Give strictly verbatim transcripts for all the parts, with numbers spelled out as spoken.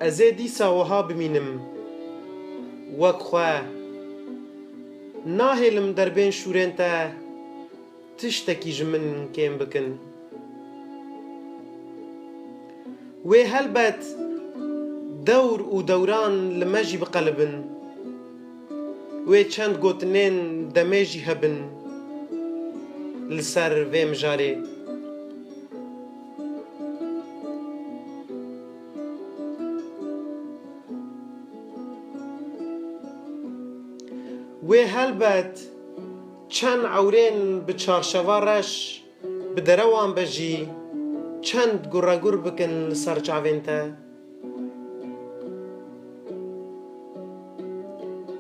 Ez ê dîsa wiha bimînim, wek xwe. Nahêlim derbên şûrên te tiştekî ji min kêm bikin. Wê helbet dewr û dewran li me jî biqelibin. Wê çend gotinên demê jî hebin li ser vê mijarê. Wê helbet çend ewrên bi çarşeva reş, bi derewan be jî, çend guregur bikin li ser çavên te.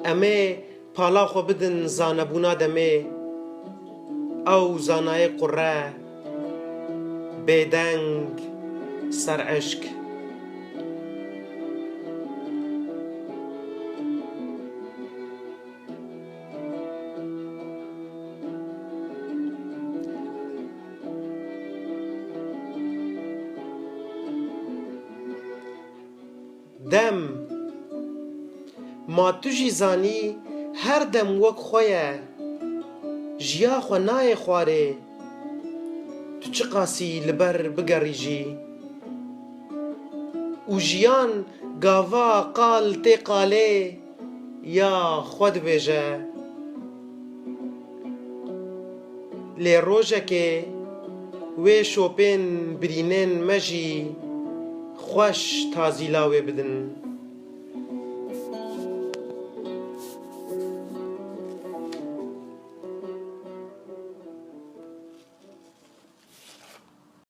Em ê pala xwe bidin zanebûna demê, ew zanayê qure, bêdeng, ser eşk. Dem. Ma tu jî zanî, her dem wek xwe ye. Jiya xwe nayê xwarê. Tu çiqasî li ber bigerî jî. Û jiyan gava qal tê qalê ya xwe dibêje. Lê rojekê wê şopên birînên me jî xweş tazîla wê bidin.